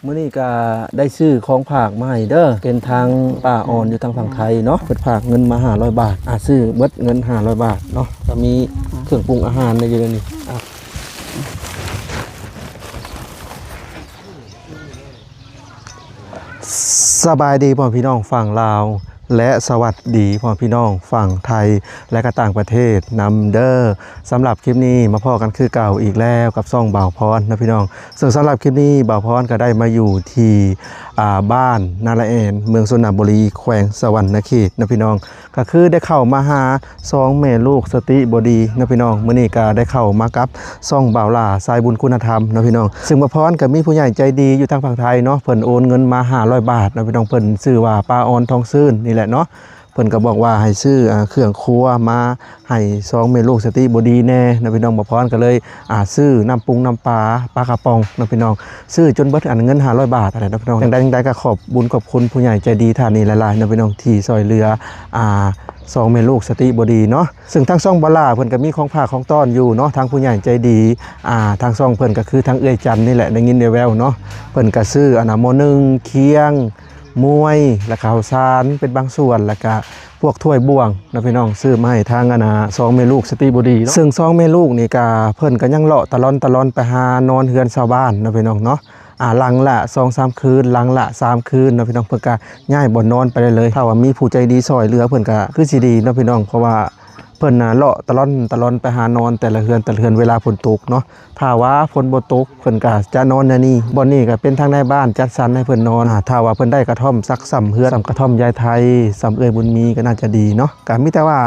ມື້ນີ້ກໍໄດ້ຊື້ຂອງຝາກມາໃຫ້ເດີ ເປັນທາງປ້າອອນຢູ່ທາງຝັ່ງໄທເນາະ ເພິ່ນຝາກເງິນມາຫ້າຮ້ອຍບາດ ອາ ຊື້ເບິດເງິນຫ້າຮ້ອຍບາດເນາະ ກໍມີເຄື່ອງປຸງອາຫານໃນຢູ່ໃນນີ້ ອາ. ສະບາຍດີພໍ່ພີ່ນ້ອງຝັ່ງລາວ ແລະ ສະຫວັດດີພໍ່ພີ່ນ້ອງຝັ່ງໄທ ແລະ ກໍຕ່າງປະເທດນຳເດີ. ສຳລັບຄລິບນີ້ມາພໍ້ກັນຄືເກົ່າອີກແລ້ວກັບຊ່ອງບ່າວພອນເນາະພີ່ນ້ອງ. ເຊິ່ງສຳລັບຄລິບນີ້ບ່າວພອນກໍໄດ້ມາຢູ່ທີ່ ອ່າ ບ້ານນາລາແອນ ເມືອງຊົນນະບູລີ ແຂວງສະຫວັນນະເຂດເນາະພີ່ນ້ອງ. ກໍຄືໄດ້ເຂົ້າມາຫາສອງແມ່ລູກສະຕິບໍ່ດີເນາະພີ່ນ້ອງ. ມື້ນີ້ກໍໄດ້ເຂົ້າມາກັບຊ່ອງບ່າວຫຼ້າສາຍບຸນຄຸນນະທຳເນາະພີ່ນ້ອງ. ເຊິ່ງບ່າວພອນກໍມີຜູ້ໃຫຍ່ໃຈດີຢູ່ທາງຝັ່ງໄທເນາະ ເພິ່ນໂອນເງິນມາຫ້າຮ້ອຍບາດເນາະພີ່ນ້ອງ. ເພິ່ນຊື່ວ່າປ້າອອນທອງຊື່ນນີ້ແຫຼະເນາະ. ເພິ່ນກໍບອກວ່າໃຫ້ຊື້ ອ່າ ເຄື່ອງຄົວມາໃຫ້ສອງແມ່ລູກສະຕິບໍ່ດີແດ່ເນາະພີ່ນ້ອງ. ບ່າວພອນກໍເລີຍ ອ່າ ຊື້ນ້ຳປຸງນ້ຳປາ ປາກະປ໋ອງເນາະພີ່ນ້ອງ ຊື້ຈົນເບິດອັນເງິນຫ້າຮ້ອຍບາດຫັ້ນແຫຼະເນາະພີ່ນ້ອງ. ຈັ່ງໃດຈັ່ງໃດກໍຂອບບຸນຂອບຄຸນຜູ້ໃຫຍ່ໃຈດີທ່ານນີ້ຫຼາຍໆເນາະພີ່ນ້ອງ ທີ່ຊ່ອຍເຫຼືອ ອ່າ ສອງແມ່ລູກສະຕິບໍ່ດີເນາະ. ເຊິ່ງທາງຊ່ອງບ່າວຫຼ້າເພິ່ນກໍມີຂອງຝາກຂອງຕ້ອນຢູ່ເນາະ ທາງຜູ້ໃຫຍ່ໃຈດີ ອ່າ ທາງຊ່ອງເພິ່ນກໍຄືທາງເອື້ອຍຈັນນີ້ແຫຼະ ໄດ້ຍິນແວ່ວໆເນາະ. ເພິ່ນກໍຊື້ອັນນ່າ ໝໍ້ໜຶ່ງ ຄຽງ ມວຍ ແລ້ວກໍເຂົ້າສານເປັນບາງສ່ວນ ແລ້ວກໍພວກຖ້ວຍບ່ວງເນາະພີ່ນ້ອງ ຊື້ມາໃຫ້ທາງອັນນ່າ ສອງແມ່ລູກສະຕິບໍ່ດີເນາະ. ເຊິ່ງສອງແມ່ລູກນີ້ກໍເພິ່ນກໍຍັງເລາະຕະລອນຕະລອນໄປຫານອນເຮືອນຊາວບ້ານເນາະພີ່ນ້ອງເນາະ. ອ່າ ຫຼັງລະສອງສາມຄືນ ຫຼັງລະສາມຄືນເນາະພີ່ນ້ອງ ເພິ່ນກະຍ້າຍບ່ອນນອນໄປໄດ້ເລີຍ. ຖ້າວ່າມີຜູ້ໃຈດີຊ່ອຍເຫຼືອເພິ່ນກະຄືຊິດີເນາະພີ່ນ້ອງ ເພາະວ່າເພິ່ນນະເລາະຕະລ່ອນຕະລ່ອນໄປຫານອນແຕ່ລະເຮືອນແຕ່ລະເຮືອນ ເວລາຝົນຕົກເນາະ. ຖ້າວ່າຝົນບໍ່ຕົກເພິ່ນກະຈະນອນແນວນີ້. ບ່ອນນີ້ກະເປັນທາງນາຍບ້ານຈັດສັນໃຫ້ເພິ່ນນອນ. ຖ້າວ່າເພິ່ນໄດ້ກະທ່ອມສັກສ່ຳເຮືອນ ສ່ຳກະທ່ອມຍາຍໄທ ສ່ຳເອື້ອຍບຸນມີກະໜ້າຈະດີເນາະ. ກະມີແຕ່ວ່າ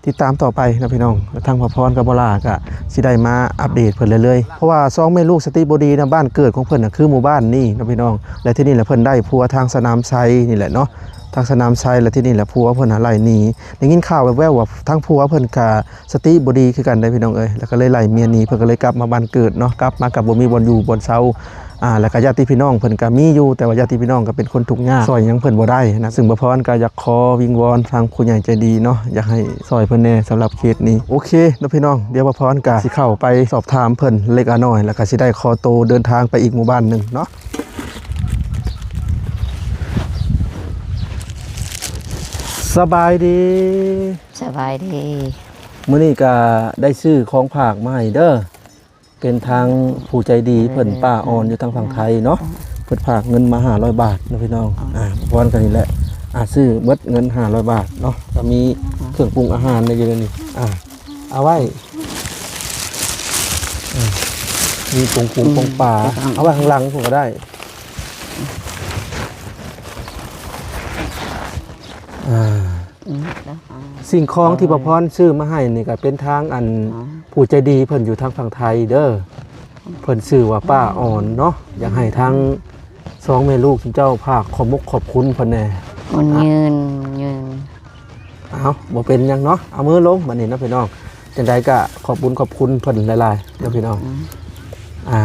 ຕິດຕາມຕໍ່ໄປເນາະພີ່ນ້ອງ. ທາງພໍ່ພອນກັບບໍ່ຫຼ້າກະຊິໄດ້ມາອັບເດດເພິ່ນເລື້ອຍໆ ເພາະວ່າສອງແມ່ລູກສະຕິບໍ່ດີນະ ບ້ານເກີດຂອງເພິ່ນນະຄືໝູ່ບ້ານນີ້ເນາະພີ່ນ້ອງ. ແລະ ທີ່ນີ້ແຫຼະເພິ່ນໄດ້ຜົວທາງສະໜາມໄຊນີ້ແຫຼະເນາະ ທາງສະໜາມໄຊ. ແລະ ທີ່ນີ້ແຫຼະຜົວເພິ່ນຫາໄລ່ໜີ. ໄດ້ຍິນຂ່າວແວ່ວໆວ່າທາງຜົວເພິ່ນກະສະຕິບໍ່ດີຄືກັນເດ້ພີ່ນ້ອງເອີຍ. ແລ້ວກໍເລີຍໄລ່ເມຍໜີ ເພິ່ນກໍເລີຍກັບມາບ້ານເກີດເນາະ ກັບມາກໍບໍ່ມີບ່ອນຢູ່ບ່ອນເຊົາ. ອ່າ ແລ້ວກໍຍາດຕິພີ່ນ້ອງເພິ່ນກໍມີຢູ່ ແຕ່ວ່າຍາດຕິພີ່ນ້ອງກໍເປັນຄົນທຸກຍາກ ຊ່ອຍຫຍັງເພິ່ນບໍ່ໄດ້ນະ. ເຊິ່ງບ່າວພອນກໍຢາກຂໍວິງວອນທາງຜູ້ໃຫຍ່ໃຈດີເນາະ ຢາກໃຫ້ຊ່ອຍເພິ່ນແດ່ສຳລັບເຄສນີ້. ໂອເຄເນາະພີ່ນ້ອງ ດຽວບ່າວພອນກໍຊິເຂົ້າໄປສອບຖາມເພິ່ນເລັກອະນ້ອຍ ແລ້ວກໍຊິໄດ້ຂໍໂຕເດີນທາງໄປອີກໝູ່ບ້ານໜຶ່ງເນາະ. ສະບາຍດີ. ສະບາຍດີ. ມື້ນີ້ກໍໄດ້ຊື້ຂອງຝາກມາໃຫ້ເດີ. ເປັນທາງຜູ້ໃຈດີເພິ່ນ ປ້າອອນຢູ່ທາງຝັ່ງໄທເນາະ ເພິ່ນຝາກເງິນມາຫ້າຮ້ອຍບາດເນາະພີ່ນ້ອງ. ອ່າ ພອນກັນນີ້ແຫຼະ ອ່າ ຊື້ເບິດເງິນຫ້າຮ້ອຍບາດເນາະ ກໍມີເຄື່ອງປຸງອາຫານໃນຢູ່ໃນນີ້. ອ່າ ເອົາໄວ້ ອ່າ ມີປົງປຸງປົງປາ ເອົາໄວ້ຂ້າງຫຼັງພຸ້ນກໍໄດ້. ອ່າ ອືມ ແລ້ວ ອ່າ ສິ່ງຂອງທີ່ ໂອ້ຍ ປ້າພອນຊື້ມາໃຫ້ນີ້ກໍເປັນທາງອັນ ອໍ ຜູ້ໃຈດີເພິ່ນຢູ່ທາງຝັ່ງໄທເດີ ເພິ່ນຊື່ວ່າປ້າອອນເນາະ ຢາກໃຫ້ທາງສອງແມ່ລູກເຈົ້າຝາກຂອບມຸກຂອບຄຸນເພິ່ນແດ່. ມັນຍືນ ຍືນ ອ້າວ ບໍ່ເປັນຫຍັງເນາະ ເອົາມືລົງບັດນີ້ເນາະພີ່ນ້ອງ. ຈັ່ງໃດກໍຂອບບຸນຂອບຄຸນເພິ່ນຫຼາຍໆເນາະພີ່ນ້ອງ. ອືມ ອ່າ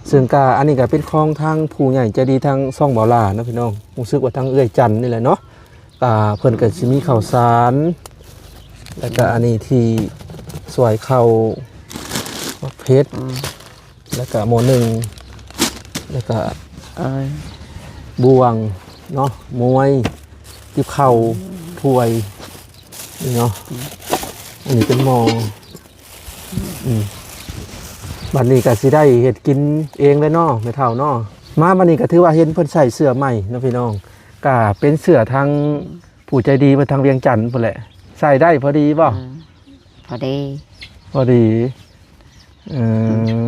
ເຊິ່ງກໍອັນນີ້ກໍເປັນຂອງທາງຜູ້ໃຫຍ່ໃຈດີທາງຊ່ອງເບົາຫຼ້າເນາະພີ່ນ້ອງ. ຮູ້ສຶກວ່າທາງເອື້ອຍຈັນນີ້ແຫຼະເນາະ ອ່າ ເພິ່ນກໍຊິມີເຂົ້າສານ ແລ້ວກໍອັນນີ້ທີ່ສວຍເຂົ້າ ໝາກເຜັດ ອືມ ແລ້ວກໍໝໍ້ໜຶ່ງ ແລ້ວກໍ ເອີຍ ບ່ວງເນາະ ມວຍ ຕິບເຂົ້າ ຖ້ວຍ ນີ້ເນາະ ອັນນີ້ເປັນໝໍ້. ອືມ ບັດນີ້ກໍຊິໄດ້ເຮັດກິນເອງແລ້ວເນາະແມ່ເຖົ້າເນາະ. ມາບັດນີ້ກໍຖືວ່າເຫັນເພິ່ນໃສ່ເສື້ອໃໝ່ເນາະພີ່ນ້ອງ ກໍເປັນເສື້ອທາງຜູ້ໃຈດີເພິ່ນທາງວຽງຈັນພຸ້ນແຫຼະ. ໃສ່ໄດ້ພໍດີບໍ່? ອືມ ພໍດີ ພໍດີ. ເອີ ອືມ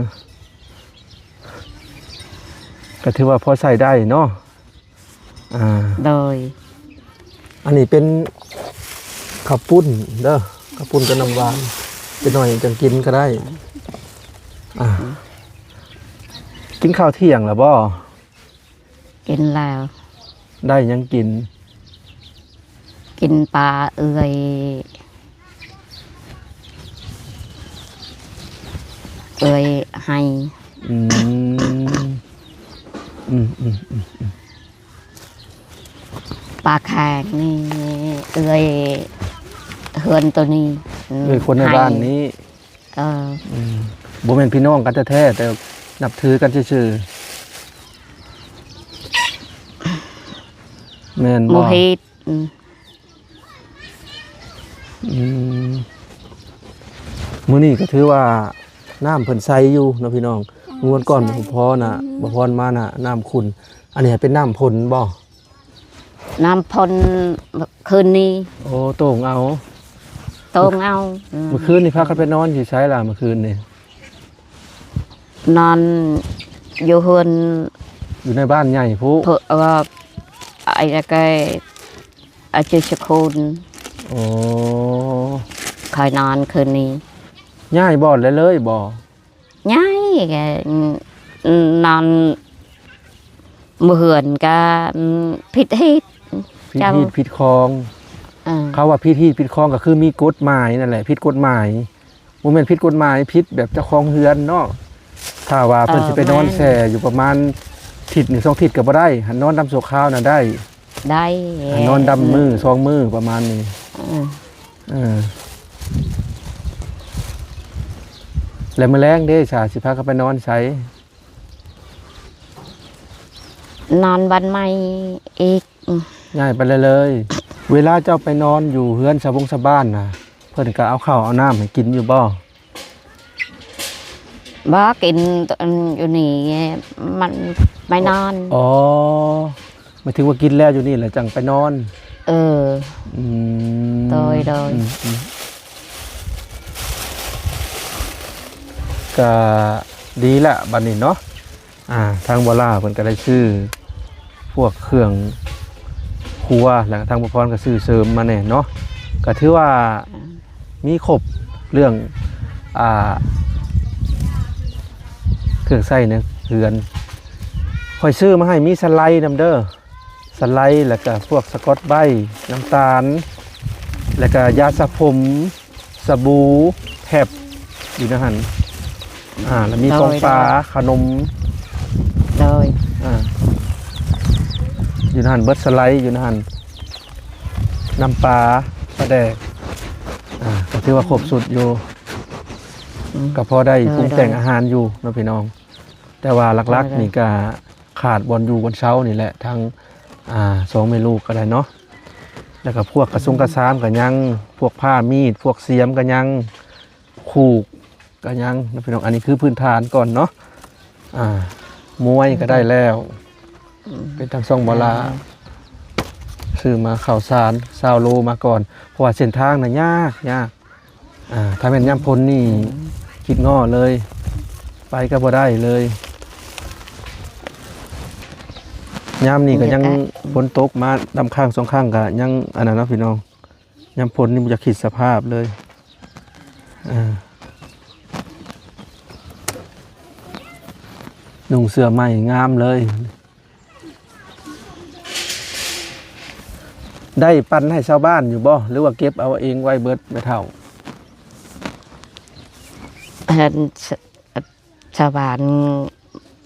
ກໍຖືວ່າພໍໃຊ້ໄດ້ເນາະ. ອ່າ ໂດຍ ອັນນີ້ເປັນເຂົ້າປຸ້ນເດີ ເຂົ້າປຸ້ນກັບນ້ຳຫວານ ຈັກໜ້ອຍຈັ່ງກິນກໍໄດ້. ອ່າ ອືມ ກິນເຂົ້າທ່ຽງແລ້ວບໍ່? ກິນແລ້ວ. ໄດ້ຫຍັງກິນ? ກິນປາເອື້ອຍ ເອື້ອຍໃຫ້. ອືມ ອືມໆໆໆ ປາແຂງນີ້ ເອື້ອຍເຮືອນໂຕນີ້ ເອື້ອຍຄົນໃນບ້ານນີ້. ເອີ ອືມ ບໍ່ແມ່ນພີ່ນ້ອງກັນແທ້ໆ ແຕ່ນັບຖືກັນຊື່ໆ. ແມ່ນບໍ່? ບໍ່ເຮັດ. ອືມ ອືມ ມື້ນີ້ກໍຖືວ່ານ້ຳເພິ່ນໃສຢູ່ເນາະພີ່ນ້ອງ. ງວດກ່ອນ ໃສ ບໍ່ພໍນະ ອືມ ບໍ່ພອນມານະ ນ້ຳຂຸ່ນ. ອັນນີ້ເປັນນ້ຳຝົນບໍ່? ນ້ຳຝົນຄືນນີ້. ໂອ້ ໂຕ່ງເອົາ ໂຕ່ງເອົາ. ອືມ ມື້ຄືນນີ້ພາກັນໄປນອນຢູ່ໃສລະ ມື້ຄືນນີ້? ນອນຢູ່ເຮືອນ ຢູ່ໃນບ້ານໃຫຍ່ພຸ້ນ. ເພາະວ່າໄອ້ລະກະ ອາ ເຈສະຄູນ. ໂອ້ ຂ້ອຍນອນຄືນນີ້. ຍ້າຍບ່ອນແລ້ວເລີຍບໍ່? ຍ້າຍ ນອນ ມື້ເຮືອນກະ ອືມ ຜິດຮີດ ຜິດຮີດຜິດຄອງ. ເອີ ເຂົາວ່າຜິດຮີດຜິດຄອງກໍຄືມີກົດໝາຍນັ້ນແຫຼະ ຜິດກົດໝາຍ. ບໍ່ແມ່ນຜິດກົດໝາຍ ຜິດແບບເຈົ້າຂອງເຮືອນເນາະ. ຖ້າວ່າເພິ່ນ ເອີ ຊິໄປນອນ ແມ່ນ ແຊ່ຢູ່ປະມານທິດໜຶ່ງສອງທິດກໍບໍ່ໄດ້ ຫັ້ນນອນນຳຊົ່ວຄາວນະໄດ້. ໄດ້ ໃຫ້ນອນດຳມື້ ເອີ ສອງມື້ປະມານນີ້. ເອີ ເອີ ແລ້ວມື້ແລງເດ້ ສາ ຊິພາກັນໄປນອນໃສ? ນອນບ້ານໃໝ່ອີກ. ອືມ ຍ້າຍໄປເລີຍໆ. ເວລາເຈົ້າໄປນອນຢູ່ເຮືອນຊາວບົງຊາວບ້ານນະ ເພິ່ນກໍເອົາເຂົ້າເອົານ້ຳໃຫ້ກິນຢູ່ບໍ່? ບໍ່ ກິນຢູ່ນີ້ ມັນໄປນອນ. ອໍ ໝາຍເຖິງວ່າກິນແລ້ວຢູ່ນີ້ແລ້ວຈັ່ງໄປນອນ. ເອີ ອືມ ໂດຍໆ ອືມໆ ກະດີລະບັດນີ້ເນາະ. ອ່າ ທາງບໍ່ຫຼ້າເພິ່ນກໍໄດ້ຊື້ພວກເຄື່ອງຄົວ ແລ້ວກໍທາງບໍ່ພອນກໍຊື້ເສີມມາແດ່ເນາະ. ກໍຖືວ່າ ອືມ ມີຄົບເລື່ອງ ອ່າ ເຄື່ອງໃຊ້ໃນເຮືອນ. ຂ້ອຍຊື້ມາໃຫ້ ມີສະໄລນຳເດີ ສະໄລ ແລ້ວກະພວກສະກອດໄບ ນ້ຳຕານ ແລ້ວກະຢາສະຜົມ ສະບູ ແພັບ ຢູ່ໃນຫັ້ນ. ອ່າ ແລ້ວມີ ໂດຍ ຂອງປາ ໂດຍ ຂະໜົມ ໂດຍ ອ່າ ຢູ່ໃນຫັ້ນເບິດ ສະໄລຢູ່ໃນຫັ້ນ ນ້ຳປາ ປາແດກ ອ່າ ກໍຖືວ່າຄົບຊຸດຢູ່ ອືມ ກໍພໍໄດ້ ໂດຍ ປຸງແຕ່ງ ໂດຍ ອາຫານຢູ່ເນາະພີ່ນ້ອງ. ແຕ່ວ່າຫຼັກໆ ໂດຍ ນີ້ກໍຂາດບ່ອນຢູ່ບ່ອນເຊົານີ້ແຫຼະ ທັງ ອ່າ ສອງແມ່ລູກກໍໄດ້ເນາະ. ແລ້ວກໍພວກກະສົງກະສາມກໍຍັງ ພວກຜ້າມີດ ພວກສຽມກໍຍັງ ຄູກກໍຍັງເນາະພີ່ນ້ອງ. ອັນນີ້ຄືພື້ນຖານກ່ອນເນາະ. ອ່າ ມວຍກໍໄດ້ແລ້ວ ອືມ ເປັນທາງຊ່ອງບໍ່ຫຼ້າ ອ່າ ຊື້ມາເຂົ້າສານຊາວໂລມາກ່ອນ ເພາະວ່າເສັ້ນທາງນະຍາກ ຍາກ. ອ່າ ຖ້າແມ່ນຍາມຝົນນີ້ ອືມ ຄິດງໍ້ເລີຍ ໄປກໍບໍ່ໄດ້ເລີຍ. ຍາມນີ້ກໍຍັງ ມັນຈະ ຝົນຕົກມາດຳຄັ້ງສອງຄັ້ງກໍຍັງອັນນັ້ນເນາະພີ່ນ້ອງ. ຍາມຝົນນີ້ບໍ່ຢາກຄິດສະພາບເລີຍ. ອ່າ ນຸ່ງເສື້ອໃໝ່ງາມເລີຍ. ໄດ້ປັນໃຫ້ຊາວບ້ານຢູ່ບໍ່ ຫຼືວ່າເກັບເອົາເອງໄວ້ເບິດແມ່ເຖົ້າ? ອັນ ຊ- ຊາວບ້ານ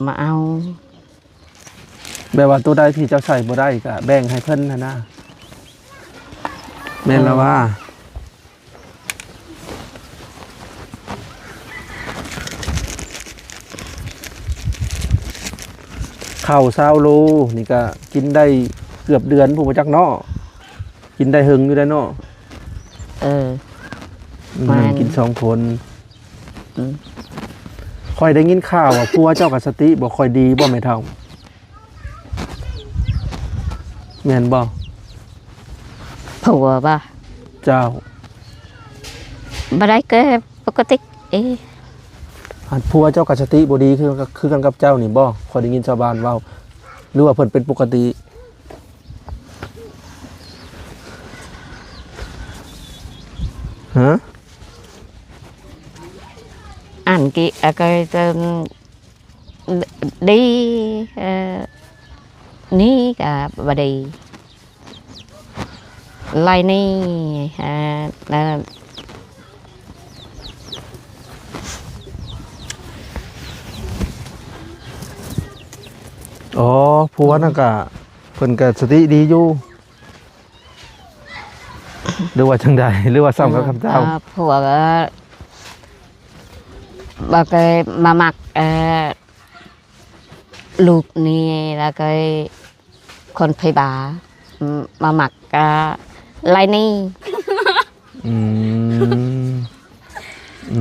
ມາເອົາ. ແບບວ່າໂຕໃດທີ່ເຈົ້າໃຊ້ບໍ່ໄດ້ກະແບ່ງໃຫ້ເພິ່ນຫັ້ນນະ ແມ່ນລະວ່າ. ເອີ ເຂົ້າຊາວໂລນີ້ກະກິນໄດ້ເກືອບເດືອນພຸ້ນບໍ່ຈັກເນາະ ກິນໄດ້ເຫິງຢູ່ໄດ໋ເນາະ. ເອີ ອືມ ແມ່ນ ກິນສອງຄົນ. ອືມ ຂ້ອຍໄດ້ຍິນຂ່າວວ່າຜົວເຈົ້າກໍສະຕິບໍ່ຄ່ອຍດີບໍ່ແມ່ເຖົ້າ? ແມ່ນບໍ່? ຜົວບໍ່? ເຈົ້າ. ບໍ່ໄດ້ ກໍປົກກະຕິເອ. ອັນຜົວເຈົ້າກໍສະຕິບໍ່ດີຄື ຄືກັນກັບເຈົ້ານີ້ບໍ່? ຂ້ອຍໄດ້ຍິນຊາວບ້ານເວົ້າ ຫຼືວ່າເພິ່ນເປັນປົກກະຕິ? ຮະ? ອັນກີ້ ອາ ກໍ ອືມ ດີ ເອີ ນີ້ກໍບໍ່ດີ ໄລ່ນີ້ ເອີ ແລ້ວ ອໍ ຜົວນັ້ນກະ ເພິ່ນກະສະຕິດີຢູ່ ຫຼືວ່າຈັ່ງໃດ ຫຼືວ່າສ່ຳກັບ ອືມ ເຈົ້າ? ອ່າ ຜົວກໍ ບໍ່ເຄີຍມາມັກ ເອີ ລູກນີ້ ແລ້ວກໍຄົນໄພບາ. ອືມ ມາມັກກະໄລນີ້. ອືມ ອື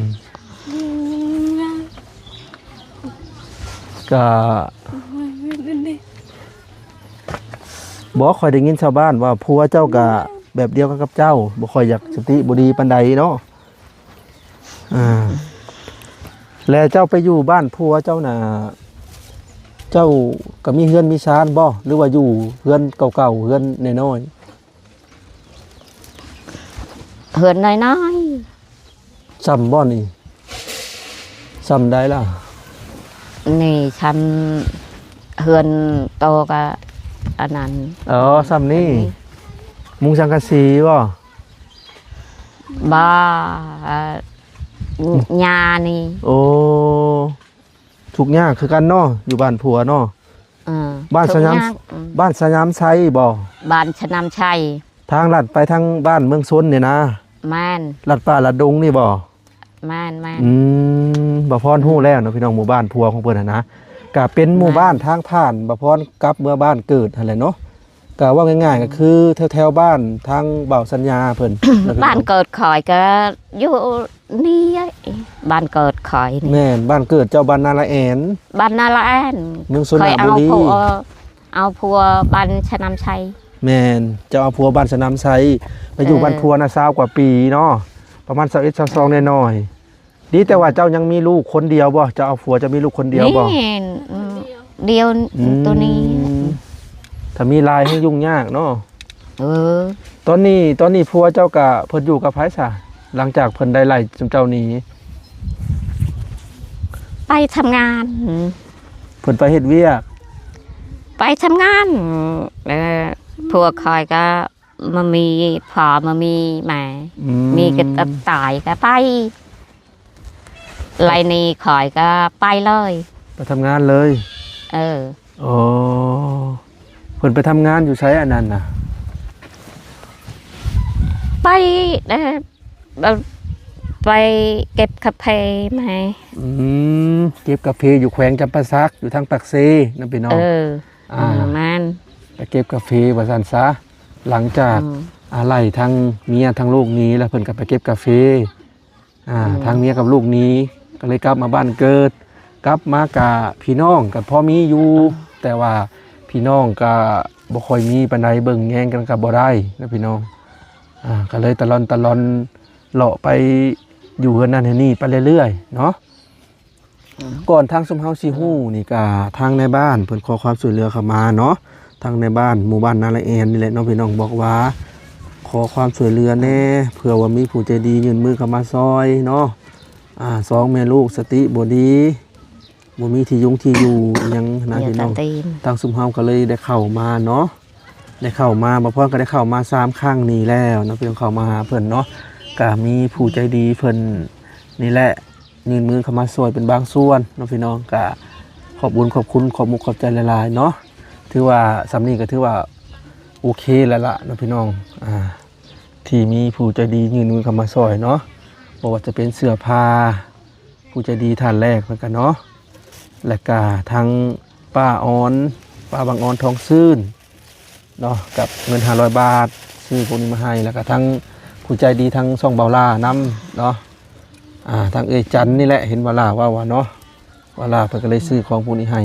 ມໆໆ ກະ ບໍ່ ຂ້ອຍໄດ້ຍິນຊາວບ້ານວ່າຜົວເຈົ້າກະແບບດຽວກັນກັບເຈົ້າ ບໍ່ຄ່ອຍຢາກສະຕິບໍ່ດີປານໃດເນາະ. ອ່າ ແລ້ວເຈົ້າໄປຢູ່ບ້ານຜົວເຈົ້ານະ ເຈົ້າກໍມີເຮືອນມີຊານບໍ່ ຫຼືວ່າຢູ່ເຮືອນເກົ່າໆ ເຮືອນນ້ອຍໆ? ເຮືອນນ້ອຍໆ. ຊ່ຳບໍ່ນີ້? ຊ່ຳໃດລະ? ນີ້ຊ່ຳເຮືອນໂຕກະອັນນັ້ນ. ອໍ ຊ່ຳນີ້. ມຸງສັງກະສີບໍ່? ບໍ່ ຫຍ້ານີ້. ໂອ້ ທຸກຍາກຄືກັນເນາະ ຢູ່ບ້ານຜົວເນາະ. ເອີ ບ້ານສະຍາມ ທຸກຍາກ ອືມ ບ້ານສະຍາມໄຊບໍ່? ບ້ານສະຍາມໄຊ. ທາງລັດໄປທາງບ້ານເມືອງຊົນນີ້ນະ? ແມ່ນ. ລັດປ່າລັດດົງນີ້ບໍ່? ແມ່ນໆ. ອືມ ບ່າວພອນຮູ້ແລ້ວເນາະ ພີ່ນ້ອງ ໝູ່ບ້ານຜົວຂອງເພິ່ນຫັ້ນນະ ກະເປັນໝູ່ ແມ່ນ ບ້ານທາງຜ່ານບ່າວພອນກັບເມືອບ້ານເກີດຫັ້ນແຫຼະເນາະ. ກະເວົ້າງ່າຍໆ ອືມ ກະຄືແຖວໆ ບ້ານທາງບ່າວສັນຍາເພິ່ນ ບ້ານເກີດຂ້ອຍກະຢູ່ນີ້ ບ້ານເກີດຂ້ອຍນີ້. ແມ່ນ ບ້ານເກີດເຈົ້າ ບ້ານນາລະແອນ. ບ້ານນາລະແອນ ເມືອງຊົນນະບູລີ. ຂ້ອຍເອົາຜົວ ເອົາຜົວບ້ານສະໜາມໄຊ. ແມ່ນ ເຈົ້າເອົາຜົວບ້ານສະໜາມໄຊ ໄປຢູ່ ເອີ ບ້ານຜົວນະ ຊາວກວ່າປີເນາະ ປະມານຊາວເອັດ ຊາວສອງ ແນ່ນ້ອຍ. ດີແຕ່ວ່າເຈົ້າຍັງມີລູກຄົນດຽວບໍ່? ເຈົ້າເອົາຜົວເຈົ້າມີລູກຄົນດຽວບໍ່? ນີ້ ອືມ ດຽວ ອືມ ໂຕນີ້. ຖ້າມີຫຼາຍແຮງຫຍຸ້ງຍາກເນາະ. ເອີ ຕອນນີ້ ຕອນນີ້ຜົວເຈົ້າກະ ເພິ່ນຢູ່ກັບໃຜຊະ? ຫຼັງຈາກເພິ່ນໄດ້ໄລ່ຊຸມເຈົ້າໜີ ໄປທຳງານ. ເພິ່ນໄປເຮັດວຽກ? ໄປທຳງານ ແລ້ວຜົວຂ້ອຍກະ ມາມີພໍ່ມາມີແມ່ ອືມ ມີກະຕາຍກະໄປ ໄລ່ນີ້ຂ້ອຍກະໄປເລີຍ ໄປທຳງານເລີຍ. ເອີ ອໍ ເພິ່ນໄປທຳງານຢູ່ໃສອັນນັ້ນນະ? ໄປ ເອີ ໄປເກັບກາເຟມາ. ອືມ ເກັບກາເຟຢູ່ແຂວງຈຳປາສັກ ຢູ່ທາງປາກເຊນະພີ່ນ້ອງ. ເອີ ອ່າ ແມ່ນ ໄປເກັບກາເຟວ່າຊັ້ນຊະ. ຫຼັງຈາກ ອືມ ອາໄລ່ທັງເມຍທັງລູກໜີແລ້ວ ເພິ່ນກໍໄປເກັບກາເຟ. ອ່າ ອືມ ທັງເມຍກັບລູກໜີ ກໍເລີຍກັບມາບ້ານເກີດ. ກັບມາກະພີ່ນ້ອງກໍພໍມີຢູ່ ອືມ ແຕ່ວ່າພີ່ນ້ອງກໍບໍ່ຄ່ອຍມີປານໃດ ເບິ່ງແຍງກັນກໍບໍ່ໄດ້ນະພີ່ນ້ອງ. ອ່າ ກໍເລີຍຕະລ່ອນຕະລ່ອນເລາະໄປຢູ່ເຮືອນນັ້ນເຮືອນນີ້ໄປເລື້ອຍໆເນາະ. ອືມ ກ່ອນທາງຊຸມເຮົາຊິຮູ້ນີ້ກະ ທາງນາຍບ້ານເພິ່ນຂໍຄວາມຊ່ວຍເຫຼືອເຂົ້າມາເນາະ. ທາງນາຍບ້ານໝູ່ບ້ານນາລະແອນນີ້ແຫຼະເນາະພີ່ນ້ອງ ບອກວ່າຂໍຄວາມຊ່ວຍເຫຼືອແດ່ ເພື່ອວ່າມີຜູ້ໃຈດີຍື່ນມືເຂົ້າມາຊ່ອຍເນາະ. ອ່າ ສອງແມ່ລູກສະຕິບໍ່ດີ ບໍ່ມີທີ່ຢູ່ທີ່ຢູ່ອີ່ຫຍັງນະພີ່ນ້ອງ. ທາງຊຸມເຮົາກໍເລີຍໄດ້ເຂົ້າມາເນາະ ໄດ້ເຂົ້າມາ ບ່າວພອນກໍໄດ້ເຂົ້າມາສາມຄັ້ງນີ້ແລ້ວເນາະ ພີ່ນ້ອງ ເຂົ້າມາຫາເພິ່ນເນາະ. ກໍມີຜູ້ໃຈດີເພິ່ນນີ້ແຫຼະ ຍື່ນມືເຂົ້າມາຊ່ວຍເປັນບາງສ່ວນເນາະພີ່ນ້ອງ. ກະຂອບບຸນຂອບຄຸນ ຂອບມຸກຂອບໃຈຫຼາຍໆເນາະ. ຖືວ່າສ່ຳນີ້ກໍຖືວ່າໂອເຄແລ້ວລະເນາະພີ່ນ້ອງ ອ່າ ທີ່ມີຜູ້ໃຈດີຍື່ນມືເຂົ້າມາຊ່ອຍເນາະ. ບໍ່ວ່າຈະເປັນເສື້ອຜ້າ ຜູ້ໃຈດີທ່ານແລກເພິ່ນກະເນາະ ແລະກະທັງປ້າອອນ ປ້າບັງອອນທອງຊື່ນ ເນາະ ກັບເງິນຫ້າຮ້ອຍບາດ ຊື້ພວກນີ້ມາໃຫ້ ແລ້ວກະທັງຜູ້ໃຈດີທາງຊ່ອງເບົາຫຼ້ານຳເນາະ. ອ່າ ທາງເອື້ອຍຈັນນີ້ແຫຼະ ເຫັນເບົາຫຼ້າເວົ້າວ່າເນາະ ເບົາຫຼ້າເພິ່ນກໍເລີຍຊື້ຂອງພວກນີ້ໃຫ້.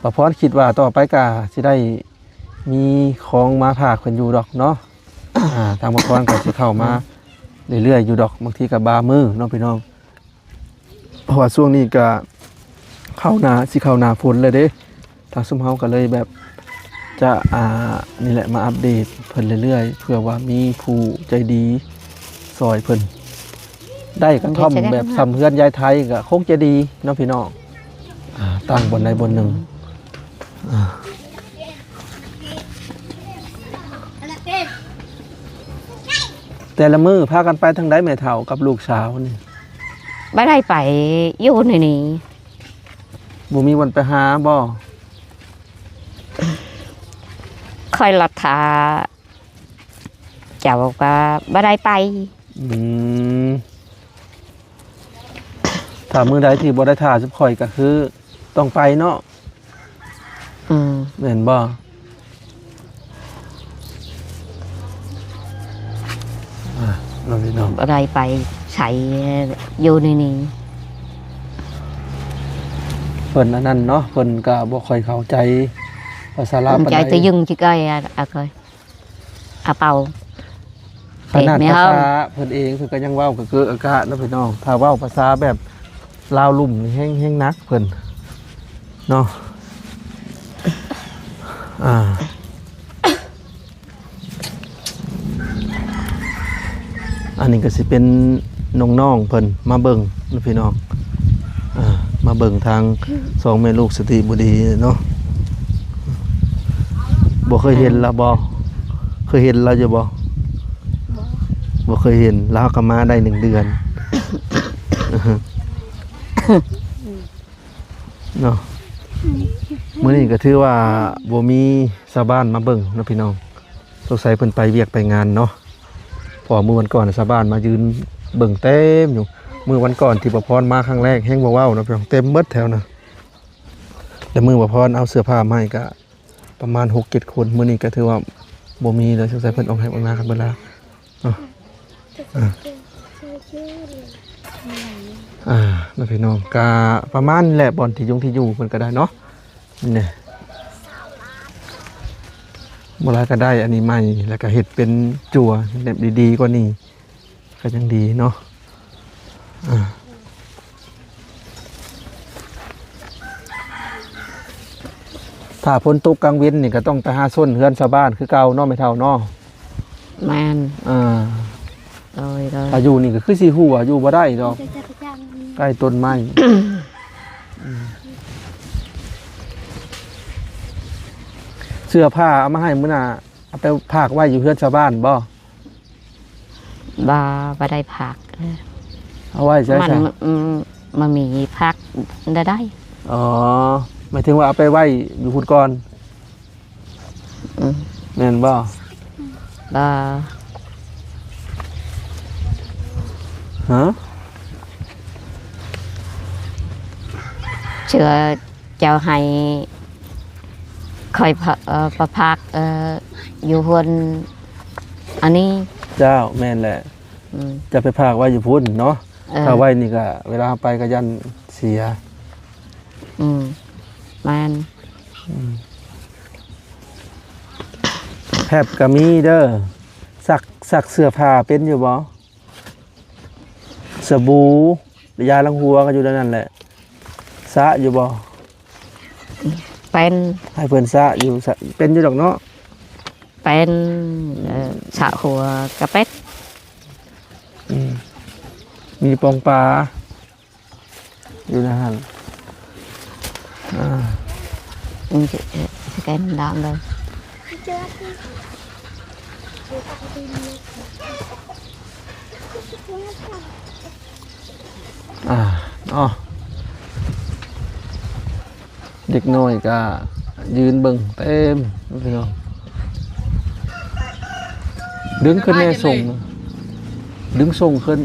ປ້າພອນຄິດວ່າຕໍ່ໄປກະຊິໄດ້ມີຂອງມາຝາກເພິ່ນຢູ່ດອກເນາະ. ອ່າ ທາງປ້າພອນກໍຊິເຂົ້າມາເລື້ອຍໆຢູ່ດອກ ບາງທີກໍບາງມື້ເນາະພີ່ນ້ອງ. ເພາະວ່າຊ່ວງນີ້ກະເຂົ້າໜ້າ ຊິເຂົ້າໜ້າຝົນແລ້ວເດ້ ທາງຊຸມເຮົາກໍເລີຍແບບຈະ ອ່າ ນີ້ແຫຼະ ມາອັບເດດເພິ່ນເລື້ອຍໆ ເພື່ອວ່າມີຜູ້ໃຈດີຊ່ອຍເພິ່ນ ໄດ້ກະທ່ອມແບບສ່ຳເຮືອນຍາຍໄທກໍຄົງຈະດີເນາະພີ່ນ້ອງ. ອ່າ ຕັ້ງບ່ອນໃດບ່ອນໜຶ່ງ. ອ່າ ແຕ່ລະມື້ພາກັນໄປທາງໃດແມ່ເຖົ້າກັບລູກສາວນີ້? ບໍ່ໄດ້ໄປ ຢູ່ໃນນີ້. ບໍ່ມີບ່ອນໄປຫາບໍ່? ຂ້ອຍລະຖ້າເຈົ້າກໍບໍ່ໄດ້ໄປ. ອືມ ຖ້າມື້ໃດທີ່ບໍ່ໄດ້ຖ້າຊຸມຂ້ອຍກໍຄືຕ້ອງໄປເນາະ. ອືມ ແມ່ນບໍ່? ພີ່ນ້ອງ ບໍ່ໄດ້ໄປໃສ ຢູ່ໃນນີ້. ເພິ່ນອັນນັ້ນເນາະ ເພິ່ນກໍບໍ່ຄ່ອຍເຂົ້າໃຈພາສາລາວປານໃດ ໃຈແຕ່ຍຶງຊິໄກອາ ອາເຄີຍ ອາເປົາ. ຂະໜາດພາສາເພິ່ນເອງ ເພິ່ນກໍຍັງເວົ້າກະເກີະອາກະເນາະພີ່ນ້ອງ. ຖ້າເວົ້າພາສາແບບລາວລຸ່ມນີ້ແຮງ ແຮງໜັກເພິ່ນເນາະ. ອ່າ ອັນນີ້ກໍຊິເປັນນ້ອງໆເພິ່ນມາເບິ່ງເນາະພີ່ນ້ອງ. ອ່າ ມາເບິ່ງທາງສອງແມ່ລູກສະຕິບຸດີເນາະ. ບໍ່ເຄີຍເຫັນລາວບໍ່? ເຄີຍເຫັນລາວຢູ່ບໍ່? ບໍ່ ບໍ່ເຄີຍເຫັນ. ລາວກໍມາໄດ້ໜຶ່ງເດືອນເນາະ. ມື້ນີ້ກໍຖືວ່າບໍ່ມີຊາວບ້ານມາເບິ່ງເນາະພີ່ນ້ອງ. ສົງໄສເພິ່ນໄປວຽກໄປງານເນາະ ເພາະວ່າມື້ວັນກ່ອນຊາວບ້ານມາຢືນເບິ່ງເຕັມຢູ່. ມື້ວັນກ່ອນທີ່ປະພອນມາຄັ້ງແລກແຮງບໍ່ເວົ້າເນາະພີ່ນ້ອງ ເຕັມເບິດແຖວນະ. ແຕ່ມື້ປະພອນເອົາເສື້ອຜ້າມາໃຫ້ກະປະມານຫົກເຈັດຄົນ. ມື້ນີ້ກະຖືວ່າບໍ່ມີເລີຍ ສົງໄສເພິ່ນອອກໄຮ່ອອກນາກັນເບິດແລ້ວເນາະ. ອ່າ ອ່າ ເນາະພີ່ນ້ອງ ກະປະມານນີ້ແຫຼະ ບ່ອນທີ່ຍົງທີ່ຢູ່ເພິ່ນກະໄດ້ເນາະ. ນີ້ ບໍ່ຫຼາຍກະໄດ້ອັນນີ້ໃໝ່ ແລ້ວກະເຮັດເປັນຈັ່ວແບບດີໆກວ່ານີ້ກະຍັງດີເນາະ. ອ່າ ຖ້າຝົນຕົກກາງເວັນນີ້ກະຕ້ອງໄປຫາຊົນເຮືອນຊາວບ້ານຄືເກົ່າເນາະ ແມ່ເຖົ້າເນາະ. ແມ່ນ ອ່າ ໂດຍໆ. ຖ້າຢູ່ນີ້ກໍຄືຊິຮົ່ວ ຢູ່ບໍ່ໄດ້ດອກ ໃກ້ຕົ້ນໄມ້. ເສື້ອຜ້າເອົາມາໃຫ້ມື້ໜ້າ ເອົາໄປພາກໄວ້ຢູ່ເຮືອນຊາວບ້ານບໍ່? ບໍ່ ບໍ່ໄດ້ພາກ. ເອີ ເອົາໄວ້ໃສ? ມັນ ອືມ ມັນມີພາກໄດ້. ອໍ ໝາຍເຖິງວ່າເອົາໄປໄວ້ຢູ່ພຸ້ນກ່ອນ. ອືມ ແມ່ນບໍ່? ບໍ່ ຮະ? ເຊື່ອເຈົ້າໃຫ້ຂ້ອຍ ເອີ ໄປພາກ ເອີ ຢູ່ເຮືອນອັນນີ້. ເຈົ້າ ແມ່ນແຫຼະ. ອືມ ຈະໄປພາກໄວ້ຢູ່ພຸ້ນເນາະ. ເອີ ຖ້າໄວ້ນີ້ກະເວລາເຮົາໄປກະຢ້ານເສຍ. ອືມ ແມ່ນ. ອືມ ແພັບກະມີເດີ. ຊັກ ຊັກເສື້ອຜ້າເປັນຢູ່ບໍ່? ສະບູ ຢາລ້າງຫົວກໍຢູ່ໃນນັ້ນແຫຼະ. ສະຢູ່ບໍ່? ເປັນ ໃຫ້ເພິ່ນສະຢູ່. ສະ ເປັນຢູ່ດອກເນາະ. ເປັນ ເອີ ສະຫົວກະເປັນ. ອືມ ມີປອງປາຢູ່ໃນຫັ້ນ. ອ່າ ອືມ ສະແກນນ້ຳເດີ. ອ່າ ເນາະ ເດັກນ້ອຍກະຢືນເບິ່ງເຕັມ ພີ່ນ້ອງ. ດຶງຂຶ້ນແນ່ ສົ່ງ ດຶງສົ່ງຂຶ້ນ.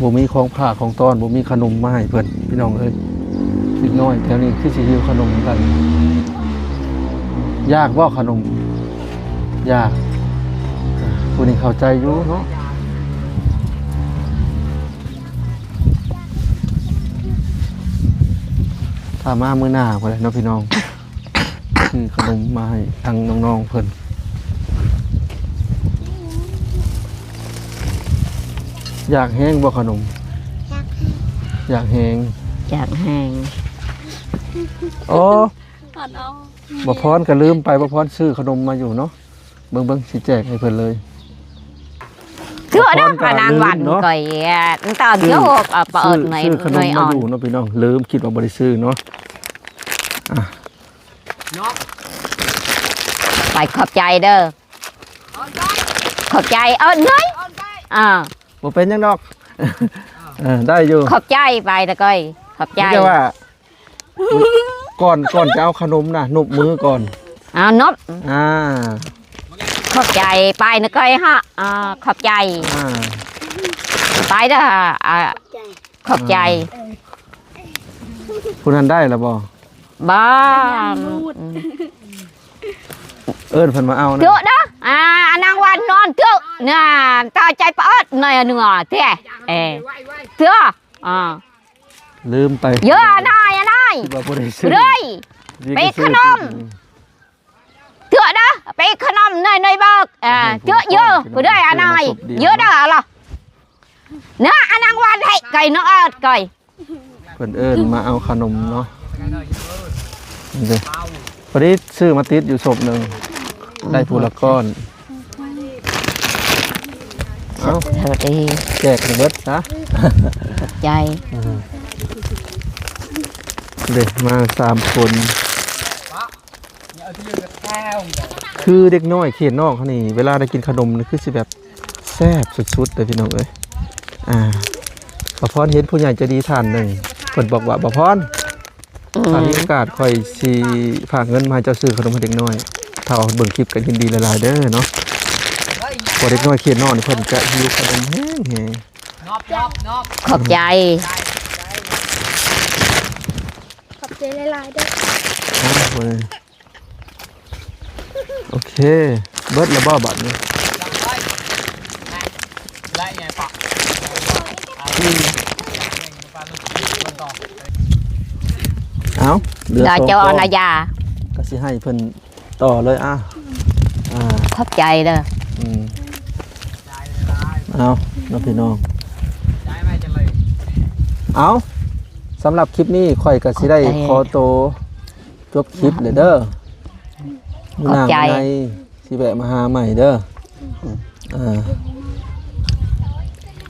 ບໍ່ມີຂອງຝາກຂອງຕ້ອນ ບໍ່ມີຂະໜົມມາໃຫ້ເພິ່ນ ພີ່ນ້ອງເອີຍ. ເດັກນ້ອຍແຖວນີ້ຄືຊິຫິວຂະໜົມກັນ. ຢາກບໍ່ຂະໜົມ? ຢາກ. ຜູ້ນີ້ເຂົ້າໃຈຢູ່ເນາະ. ຖ້າມາມື້ໜ້າພຸ້ນແຫຼະເນາະ ພີ່ນ້ອງ. ຊື້ຂະໜົມມາໃຫ້ທາງນ້ອງໆເພິ່ນ. ຢາກແຮງບໍ່ຂະໜົມ? ຢາກແຮງ ຢາກແຮງ ຢາກແຮງ. ໂອ້ ບໍ່ພອນກໍລືມໄປ ບໍ່ພອນຊື້ຂະໜົມມາຢູ່ເນາະ. ເບິ່ງໆ ຊິແຈກໃຫ້ເພິ່ນເລີຍ. ຄືວ່ານາງ ພະນາງວັນ ຂ້ອຍ ຕອນທີ່ ເອີ ປະເອີດ ຊື້ ໜ່ວຍ ໜ່ວຍ ຂະໜົມມາຢູ່ເນາະ ພີ່ນ້ອງ. ລືມ ຄິດວ່າບໍ່ໄດ້ຊື້ເນາະ. ອ່ະ ໄປ ຂອບໃຈເດີ. ຂອບໃຈ ເອີ ໜ່ວຍ. ອ່າ ບໍ່ເປັນຫຍັງດອກ. ເອີ ໄດ້ຢູ່. ຂອບໃຈ ໄປນະກ້ອຍ. ຂອບໃຈ. ມີແຕ່ວ່າ ກ່ອນ ກ່ອນຈະເອົາຂະໜົມນະ ນົບມືກ່ອນ. ເອົານົບ. ອ່າ ຂອບໃຈ ໄປນະກ້ອຍເນາະ. ອ່າ ຂອບໃຈ. ອ່າ ໄປເດີ. ອ່າ ຂອບໃຈ. ຜູ້ນັ້ນໄດ້ລະບໍ່? ບ້ານ ເອີ້ນເພິ່ນມາເອົານະ ເຖາະເດີ ອ່າ ນາງວັນນອນເຖາະ ນະ ຕາໃຈປະອອດໜ້ອຍໜຶ່ງເຕ ເອີ ເຖາະ ອ່າ ລືມໄປ ເຢີອນາຍ ອານາຍ ຄິດວ່າບໍ່ໄດ້ຊື້ ເລີຍ ເປັກຂະໜົມ ເຖາະເດີ ເປັກຂະໜົມໜ້ອຍໆ ເບີກ ອ່າ ເຖາະ ເຢີອ ຜູ້ໃດ ອານາຍ ເຢີອເດີ ລະ ນະ ອານາງວັນໃຫ້ໄກ່ນ້ອງອອດໄກ່ ເພິ່ນເອີ້ນມາເອົາຂະໜົມເນາະ ນີ້ເດີ ພໍດີຊື້ມາຕິດຢູ່ສົບໜຶ່ງ ໄດ້ຜູ້ລະກ້ອນ ເອົາ ສະຫວັດດີ ແຈກໃຫ້ເບິດຊະ ຂອບໃຈ ເດີ ມາສາມຄົນ ຄືເດັກນ້ອຍເຂດນອກເຮົານີ້ ເວລາໄດ້ກິນຂະໜົມນີ້ ຄືຊິແບບແຊບສຸດໆເດີພີ່ນ້ອງເອີຍ ອ່າ ບ່າວພອນເຫັນຜູ້ໃຫຍ່ໃຈດີທ່ານໜຶ່ງ ເພິ່ນບອກວ່າ ບ່າວພອນ ອືມ ຖ້າມີໂອກາດຂ້ອຍຊິຝາກເງິນມາໃຫ້ເຈົ້າຊື້ຂະໜົມໃຫ້ເດັກນ້ອຍ ຖ້າວ່າເບິ່ງຄລິບກໍຍິນດີຫຼາຍໆເດີເນາະ ເພາະເດັກນ້ອຍເຂດນອກນີ້ເພິ່ນກະຫິວຂະໜົມແຮງໆ ຂອບໃຈ ຂອບໃຈຫຼາຍໆເດີ ອ່າ ໂອເຄ ເບິດແລ້ວບໍ່ບາດນີ້ ເອົາ ເຫຼືອສອງ ນາຈອນ ກອງ ນາຢາ ກໍຊິໃຫ້ເພິ່ນຕໍ່ເລີຍ ອ່າ ອ່າ ຂອບໃຈເດີ ອືມ ເອົາເນາະພີ່ນ້ອງ ເອົາ ສຳລັບຄລິບນີ້ຂ້ອຍກໍຊິໄດ້ ຂອບໃຈ ຂໍໂຕ ຈົບຄລິບເລີຍເດີ ມື້ໜ້າມື້ໃນຊິແວະມາຫາໃໝ່ເດີ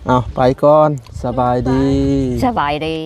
ເອົາ ໄປກ່ອນ ສະບາຍດີ ສະບາຍດີ.